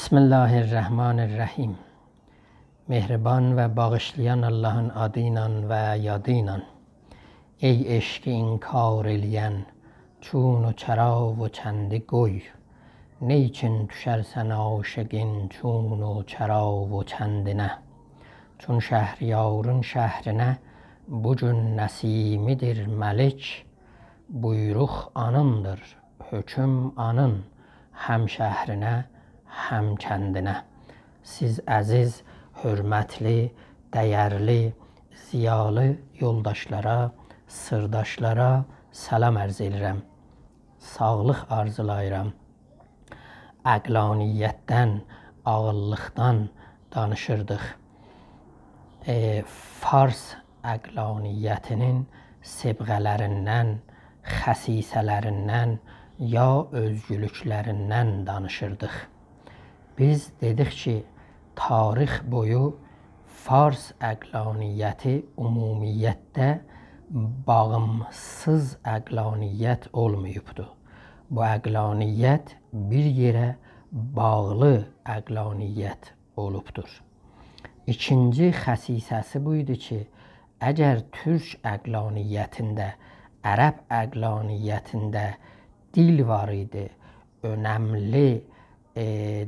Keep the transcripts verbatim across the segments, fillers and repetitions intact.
بسم الله الرحمن الرحیم. مهربان و باغیشلایان آللاهین آدی ایله و یادی ایله. ای عشقی انکار ائله‌ین، چون و چرا و چندی قوی. نئیچون دوشرسن عاشقین چون و چرا و چندینه؟ چون شهریارین شهرینه بو گون نسیمی‌دیر ملک، بویروق آنیندیر، حؤکم آنین، هم شهرینه، هم کندینه. سیز عزیز، حؤرمتلی، دَیَرلی، ضیالی یولداشلارا، سیرداشلارا سلام عرض ائدیرم. ساغلیق آرزولاییرام. عقلانیتدن، عاغیللیقدان دانیشیردیق. ائ، فارس عقلانیتینین صبغه‌لریندن، خصیصه‌لریندن یا اؤزگولوکلریندن دانیشیردیق. بیز دئدیک کی، تاریخ بویو فارس عقلانیتی عمومیتده باغیمسیز عقلانیت اولماییبدی. بو عقلانیت بیر یئره باغلی عقلانیت اولوبدور. ایکینجی خصیصه‌سی بو ایدی کی، اگر تورک عقلانیتینده، عرب عقلانیتینده دیل وار ایدی، اؤنملی، ائ،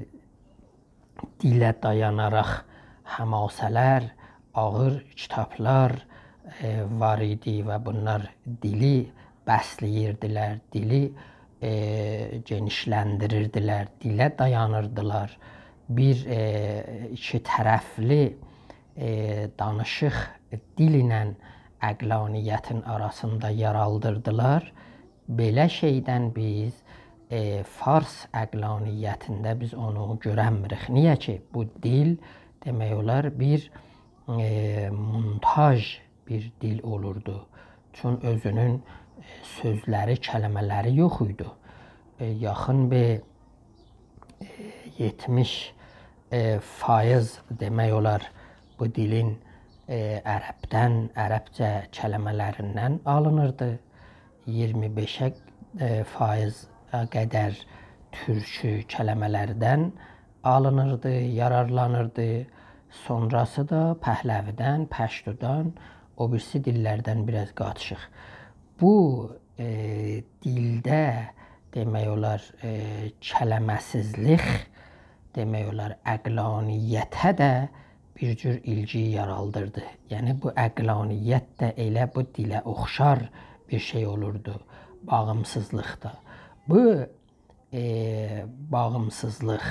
دیله دایاناراق حماسه‌لر، آغیر کیتابلار، ائ، وار ایدی و بونلار دیلی بسله‌ییردیلر، دیلی، ائ، گئنیشلندیریردیلر، دیله دایانیردیلار. بیر، ائ، ایکی طرفلی، ائ، دانیشیق دیل ایله عقلانیتین آراسیندا یارادیردیلار. بئله شئیدن بیز، ائ، فارس عقلانیتینده بیز اونو گؤرنمیریک. نییه کی، بو دیل، دئمک اولار، بیر، ائ، مونتاژ بیر دیل اولوردو. چون اؤزونون، ائ، سؤزلری، کلمه‌لری یوخ ایدی. ائ، یاخین بیر، ائ، یئتمیش، ائ، فایض دئمک اولار بو دیلین، ائ، عربدن، عربجه کلمه‌لریندن آلینیردی. اییرمی بئشه، ائ، فایضه قدر تورکی کلمه‌لردن آلینیردی، یارارلانیردی. سونراسی دا پهلویدن، پشتودان، او بیریسی دیللردن بیر آز قاتیشیق. بو، ائ، دیلده، دئمک اولار، ائ، کلمه‌سیزلیک، دئمک اولار، عقلانیته ده بیر جور ایلگی یارادیردی. یعنی، بو عقلانیت ده ائله بو دیله اوخشار بیر شئی اولوردو، باغیمسیزلیقدا. بو، ائ، باغیمسیزلیق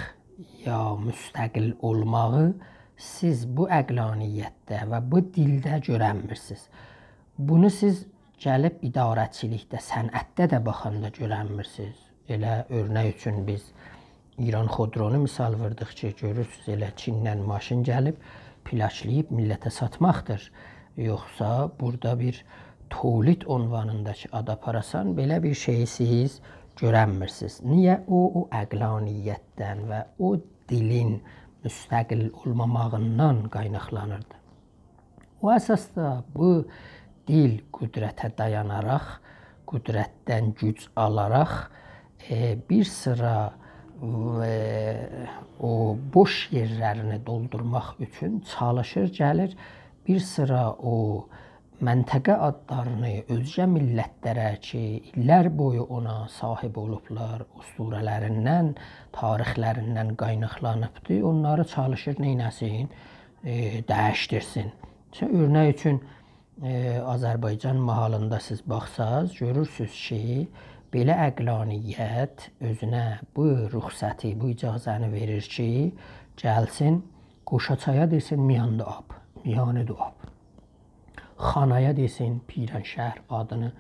یا مستقل اولماغی سیز بو عقلانیتده و بو دیلده گؤرنمیرسینیز. بونو سیز گلیب اداره‌چیلیکده، صنعتده ده باخاندا گؤرنمیرسینیز. ائله اؤرنک اوچون بیز ایران خودرونو مثال ووردوق کی، گؤرورسونوز، ائله چیندن ماشین گلیب، پلاکلاییب میللته ساتماقدیر. یوخسا بورادا بیر تولید عنوانیندا کی، آد آپاراسان، بئله بیر شئیی سیز گؤرنمیرسینیز. نییه؟ او، او عقلانیتدن و او دیلین مستقل اولماماغیندان قایناقلانیردی. او اساسدا بو دیل قدرته دایاناراق، قدرتدن گوج آلاراق، ائ، بیر سیرا، ائ، او بوش یئرلرینی دولدورماق اوچون چالیشیر، گلیر بیر سیرا او منطقه آدلارینی اؤزگه میللتلره کی، ایللر بویو اونا صاحیب اولوبلار، اسطوره‌لریندن، تاریخلریندن قایناقلانیبدی، اونلاری چالیشیر نئینه‌سین؟ ائ، دییشدیرسین. مثلا، اؤرنک اوچون، ائ، آذربایجان ماحالیندا سیز باخساز، گؤرورسونوز کی، بئله عقلانیت اؤزونه بو رخصتی، بو اجازه‌نی وئریر کی، گلسین قوشاچایا دئسین میاندو آب، میانی دو آب. خانایا دئسین پیرانشهر، آدینی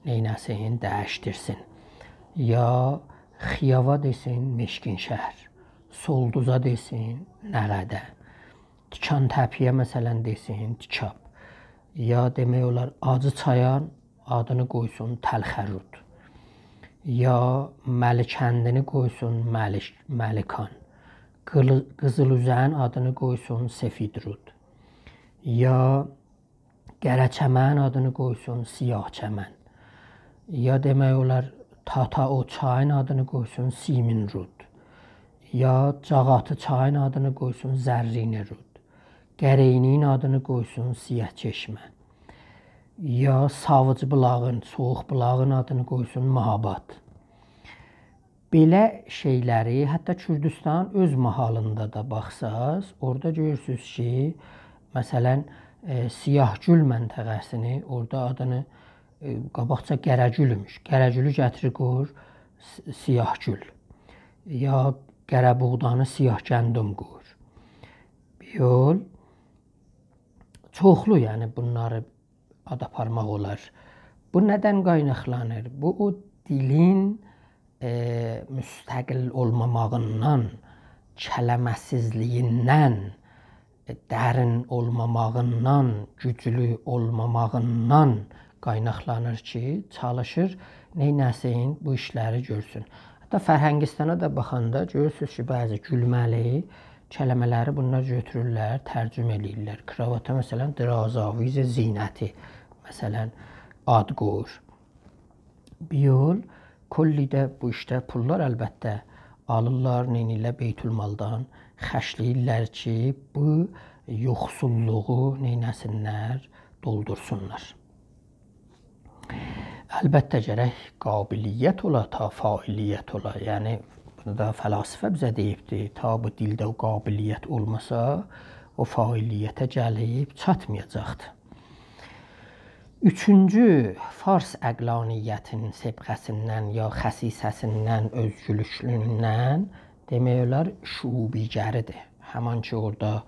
نئینه‌سین، دییشدیرسین. یا خیاوا دئسین مشکین‌شهر، سولدوزا دئسین نقده، تیکان‌تپه‌یه، مثلا، دئسین تیکاب. یا دئمک اولار، آجی‌چایا آدینی قویسون تلخ‌رود. یا ملی‌کندینی قویسون ملیک-، ملیکان. قیلی-، قیزیل‌اوزه‌نین آدینی قویسون سفیدرود. یا قره‌چمنین آدینی قویسون سیاه‌چمن. یا دئمک اولار، تاتائو چایین آدینی قویسون سیمین‌رود. یا جاغاتی چایین آدینی قویسون زرین‌رود. قره‌ایینی‌نین آدینی قویسون سیاه‌چشمه. یا ساویج بولاغین، سویوق بولاغین آدینی قویسون مهاباد. بئله شئیلری، حتی کوردوستانین اؤز ماحالیندا دا باخساز، اورادا گؤرورسونوز کی، مثلا، ائ، سیاه‌گول منطقه‌سینی، اورادا آدینی، ائ، قاباقجا قره‌گول ایمیش. قره‌گولو گتیریر قویور س-، سیاه‌گول. یا قره‌بوغدانی سیاه‌گندم قویور. بیر یول چوخلو، یعنی بونلاری آد آپارماق اولار. بو ندن قایناقلانیر؟ بو او دیلین، ائ، مستقل اولماماغیندان، کلمه‌سیزلیییندن، ائ، درین اولماماغیندان، گوجلو اولماماغیندان قایناقلانیر کی، چالیشیر، نئینه‌سین، بو ایشلری گؤرسون. حتی فرهنگستانا دا باخاندا گؤرورسونوز کی، بعضی گولمه‌لی کلمه‌لری بونلار گؤتورورلر، ترجمه ائله‌ییرلر. کراواتا، مثلا، درازآویز زینتی، مثلا، آد قویور. بیر یول، کلی ده بو ایشده پوللار البته آلیرلار، نئینیرلر، بیت‌المالدان خرجله‌ییرلر کی، بو یوخسوللوغو نئینه‌سینلر، دولدورسونلار. البته، گرک قابلیت اولا، تا فاعلیت اولا. یعنی، بونو دا فلاسفه بیزه دئییبدی، تا بو دیلده او قابلیت اولماسا، او فاعلیته گلیب چاتمایاجاقدی. اوچونجو، فارس عقلانیتین سبقه‌سیندن یا خصیصه‌سیندن، اؤزگولوشلویوندن، دئمک اولار، شعوبی‌گری‌دیر. همان کی، اورادا،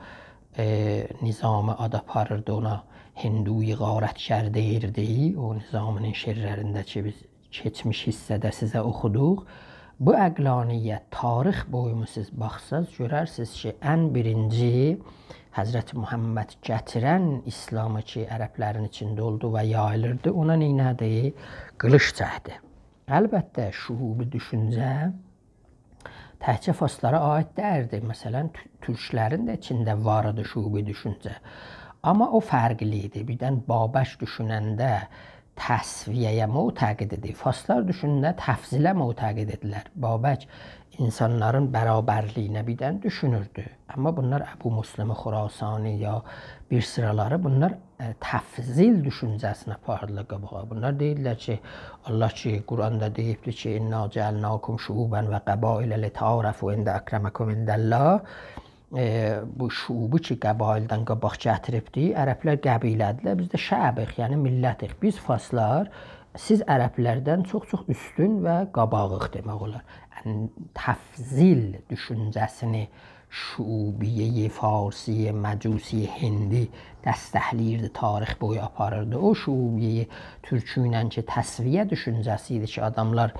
ائ، نظامی آد آپاریردی، اونا هندوی غارتگر دئییردی. او نظامی‌نین شعرلرینده کی، بیز کئچمیش حیصه‌ده سیزه اوخودوق. بو عقلانیت، تاریخ بویو سیز باخساز، گؤررسینیز کی، ان بیرینجی حضرت محمد گتیرن اسلامی کی، عربلرین ایچینده اولدو و یاییلیردی، اونا نئینه‌دی؟ قیلیش چکدی. البته، شعوبی دوشونجه تکجه فارسلارا عایید دئییردی. مثلا، تو-، تورکلرین ده ایچینده وار ایدی شعوبی دوشونجه. آمما او فرقلی ایدی. بیردن بابک دوشوننده تسویه‌یه معتقد ایدی. فارسلار دوشوننده تفضیله معتقد ایدیلر. بابک اینسانلارین برابرلیگینه بیردن دوشونوردو. آمما بونلار ابو مسلم خراسانی یا بیر سیرالاری بونلار، ائ، تفضیل دوشونجه‌سینی آپاردیلار قاباغا. بونلار دئییرلر کی، الله کی، قرآندا دئییبدی کی، «إنا جعلناکم شعوبا و قبائل لتعارفوا إن أکرمکم عند الله.» ائ، بو شعوبو کی، قبایلدن قاباق گتیریبدی، عربلر قبیله‌دیرلر، بیز ده شعبیک، یعنی میللتیک. بیز فارسلار، سیز عربلردن چوخ-چوخ اوستون و قاباغیق دئمک اولار. یعنی، تفضیل دوشونجه‌سینی شعوبیه‌ی فارسی، مجوسی، هندی دستکله‌ییردی، تاریخ بویو آپاریردی. او شعوبیه‌ی تورکو ایله کی، تسویه دوشونجه‌سی ایدی کی، آداملار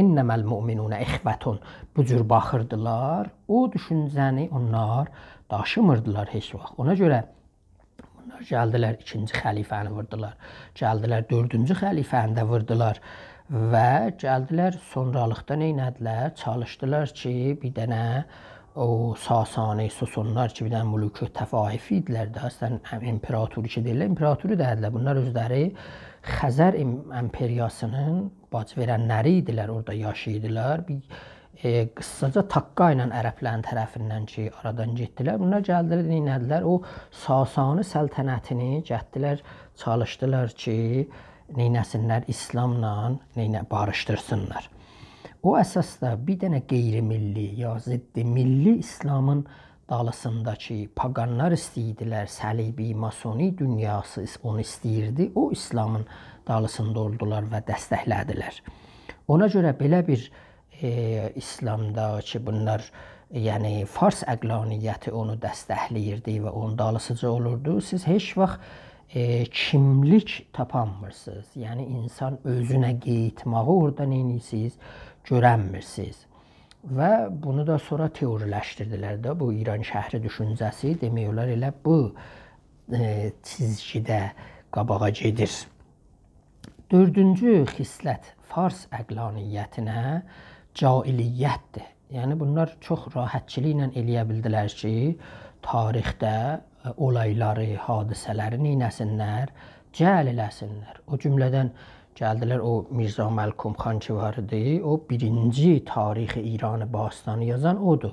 «إنما المؤمنون إخوة» بو جور باخیردیلار، او دوشونجه‌نی اونلار داشیمیردیلار هئچ واخت. اونا گؤره بونلار گلدیلر ایکینجی خلیفه‌نی ووردولار. گلدیلر دؤردونجو خلیفه‌نی ده ووردولار. و گلدیلر سونرالیقدا نئینه‌دیلر؟ چالیشدیلار کی، بیر دنه او ساسانی، ساسانلار کی، بیر دنه ملوک طوایف ایدیلر ده، اصلا، امپراتوری کی دئییرلر، امپراتوری دئییلدیلر. بونلار اؤزلری خزر ایم-، ایمپریاسی‌نین باج وئرنلری ایدیلر، اورادا یاشاییردیلار. بیر، ائ، قیسساجا تاققا ایله عربلرین طرفیندن کی، آرادان گئتدیلر. بونلار گلدیلر، نئینه‌دیلر؟ او ساسانی سلطنتینی گتدیلر، چالیشدیلار کی، نئینه‌سینلر، اسلاملا نئینه-، باریشدیرسینلار. او اساسدا بیر دنه غیرمیللی یا ضد میللی اسلامین دالیسیندا کی، پاگانلار ایسته‌ییردیلر، صلیبی، ماسونی دونیاسی ایس-، اونو ایسته‌ییردی، او اسلامین دالیسیندا اولدولار و دستکله‌دیلر. اونا گؤره بئله بیر، ائ، اسلامدا کی، بونلار، یعنی فارس عقلانیتی اونو دستکله‌ییردی و اونون دالیسیجا اولوردو، سیز هئچ واخت، ائ، کیملیک تاپانمیرسینیز. یعنی، اینسان اؤزونه قاییتماغی اورادا نئینیرسینیز؟ گؤرنمیرسینیز. و بونو دا سونرا تئوریلشدیردیلر ده. بو ایرانشهری دوشونجه‌سی، دئمک اولار، ائله بو، ائ، چیزگیده قاباغا گئدیر. دؤردونجو خصلت فارس عقلانیتینه جاعلیت‌دیر. یعنی، بونلار چوخ راحتچیلیقلا ائلیه بیلدیلر کی، تاریخده، ائ، اولایلاری، حادثه‌لری نئینه‌سینلر؟ جعل ائله‌سینلر. او جمله‌دن گلدیلر او میرزا ملکم خان کی وار ایدی، او بیرینجی تاریخ ایران باستانی یازان اودور.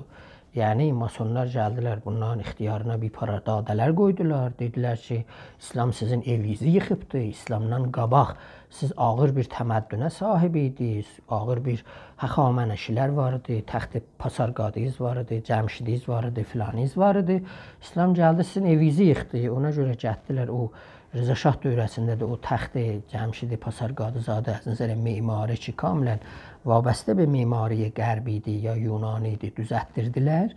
یعنی ماسونلار گلدیلر، بونلارین اختیارینا بیر پارا داده‌لر قویدولار. دئدیلر کی، اسلام سیزین ائوینیزی ییخیبدی، اسلامدان قاباق سیز آغیر بیر تمدنه صاحب ایدینیز، آغیر بیر هخامنشی‌لر وار ایدی، تخت پاسارگادیز وار ایدی، جمشیدیز وار ایدی، فلانیز وار ایدی. اسلام گلدی، سیزین ائوینیزی ییخدی. اونا گؤره گتدیلر او رضا شاه دوره‌سینده ده او تخت جمشید پاسارگادی زاده، از نظر معماری کی کاملاً وابسته به معماری غربی ایدی، یا یونانی ایدی، دوزلتدیردیلر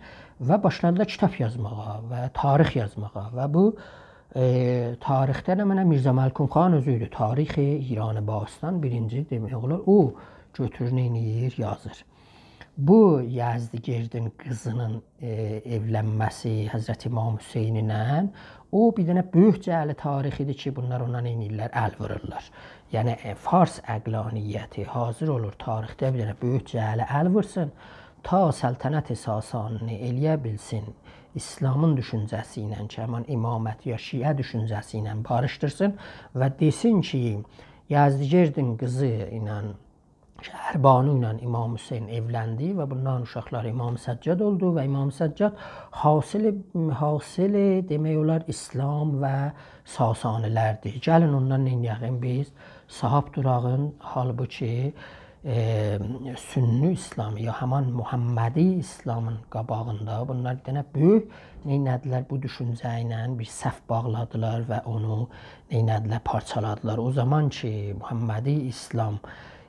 و باشلادیلار کیتاب یازماغا و تاریخ یازماغا و بو، ائ، تاریخده نمنه میرزا ملکم خان اؤزو ایدی. تاریخ ایران باستان بیرینجی دئمک اولار، او گؤتورور، نئینیر، یازیر. بو یزدگردین قیزینین، ائ، ائولنمه‌سی حضرت امام حسین‌له، او بیر دنه بؤیوک جعل تاریخ ایدی کی، بونلار اونا نئینیرلر؟ ال وورورلار. یعنی، ائ، فارس عقلانیتی حاضر اولور تاریخده بیر دنه بؤیوک جعله ال وورسون، تا سلطنت ساسانی‌نی ائلیه بیلسین اسلامین دوشونجه‌سی ایله کی، همان امامت یا شیعه دوشونجه‌سی ایله باریشدیرسین و دئسین کی، یزدگردین قیزی ایله، شهربانو ایله امام حسین ائولندی و بوندان اوشاقلار امام سجاد اولدو و امام سجاد حاصل، حاصل دئمک اولار اسلام و ساسانی‌لردیر. گلین اوندان نئینیه‌ک بیز؟ صاحاب دوراغین، حالبوکی، ائ، سنی اسلامی یا همان محمدی اسلامین قاباغیندا بونلار بیر دنه بؤیوک نئینه‌دیلر؟ بو دوشونجه ایله بیر صف باغلادیلار و اونو نئینه‌دیلر؟ پارچالادیلار. او زامان کی، محمدی اسلام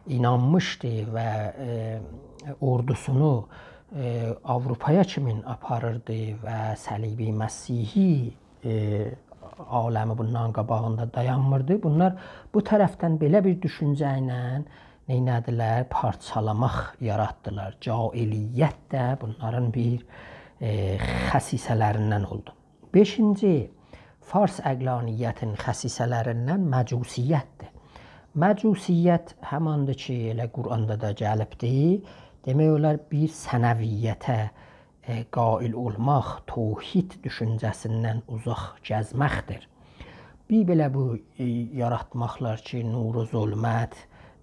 اینانمیشدی و، ائ، اوردوسونو، ائ، آوروپایا کیمین آپاریردی و صلیبی مسیحی، ائ، عالمی بونلارین قاباغیندا دایانمیردی. بونلار بو طرفدن بئله بیر دوشونجه ایله نئینه‌دیلر؟ پارچالاماق یاراتدیلار. جاعلیت ده بونلارین بیر، ائ، خصیصه‌لریندن اولدو. بئشینجی، فارس عقلانیتین خصیصه‌لریندن مجوسیتدیر. مجوسیت هماندیر کی، ائله قرآندا دا گلیبدی. دئمک اولار، بیر ثنویته، ائ، قائل اولماق، توحید دوشونجه‌سیندن اوزاق گزمکدیر. بیر بئله بو، ائ، یاراتماقلار کی، نور و ظلمت،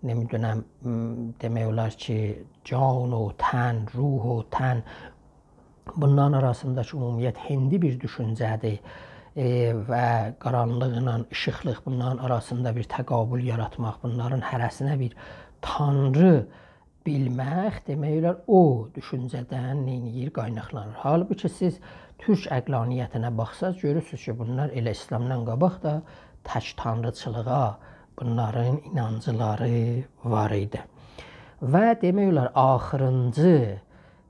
نه بیلیم، م، دئمک اولار کی، جان و تن، روح و تن، بونلارین آراسینداکی عمومیت هندی بیر دوشونجه‌دیر، ائ، و قارانلیقلا ایشیقلیق، بونلارین آراسیندا بیر تقابل یاراتماق، بونلارین هره‌سینه بیر تانری بیلمک، دئمک اولار، او دوشونجه‌دن نئینیر؟ قایناقلانیر. حالبوکی سیز تورک عقلانیتینه باخساز، گؤرورسونوز کی، بونلار ائله اسلامدان قاباق دا تک تانریچیلیغا بونلارین اینانجلاری وار ایدی. و دئمک اولار، آخیرینجی،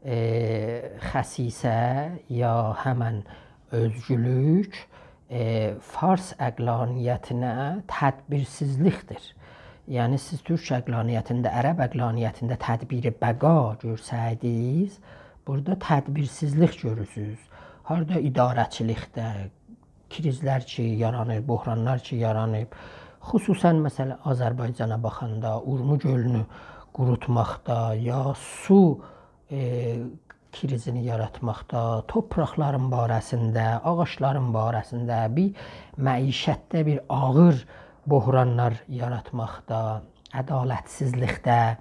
ائ، خصیصه یا همن اؤزگولوک، ائ، فارس عقلانیتینه تدبیرسیزلیکدیر. یعنی، سیز تورک عقلانیتینده، عرب عقلانیتینده تدبیر بقا گؤرسه‌یدینیز، بورادا تدبیرسیزلیک گؤرورسونوز. هاردا اداره‌چیلیکده کریزلر کی یارانیر، بحرانلار کی یارانیر، خصوصاً، مثلاً، آذربایجانا باخاندا، اورمو گؤلونو قوروتماقدا، یا سو، ائ، کریزینی یاراتماقدا، توپراقلارین باره‌سینده، آغاجلارین باره‌سینده، بیر معیشتده بیر آغیر بحرانلار یاراتماقدا، عدالتسیزلیکده،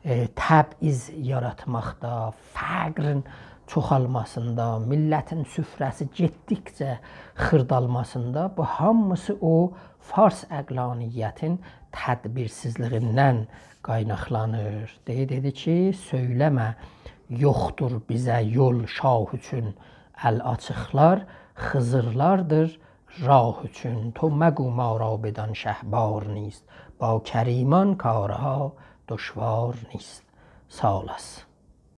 ائ، تبعیض یاراتماقدا، فقرین چوخالماسیندا، میللتین سفره‌سی گئتدیکجه خیردالماسیندا، بو هامیسی او فارس عقلانیتین تدبیرسیزلیگیندن قایناقلانیر. دئیه دئدی کی، «سؤیله‌مه، یوخدور بیزه یول شاه اوچون ال آچیقلار، خیزیرلاردیر راه اوچون. تو مگو ما را بدان شه بار نیست، با کریمان کارها دشوار نیست.» ساغ اولاسین.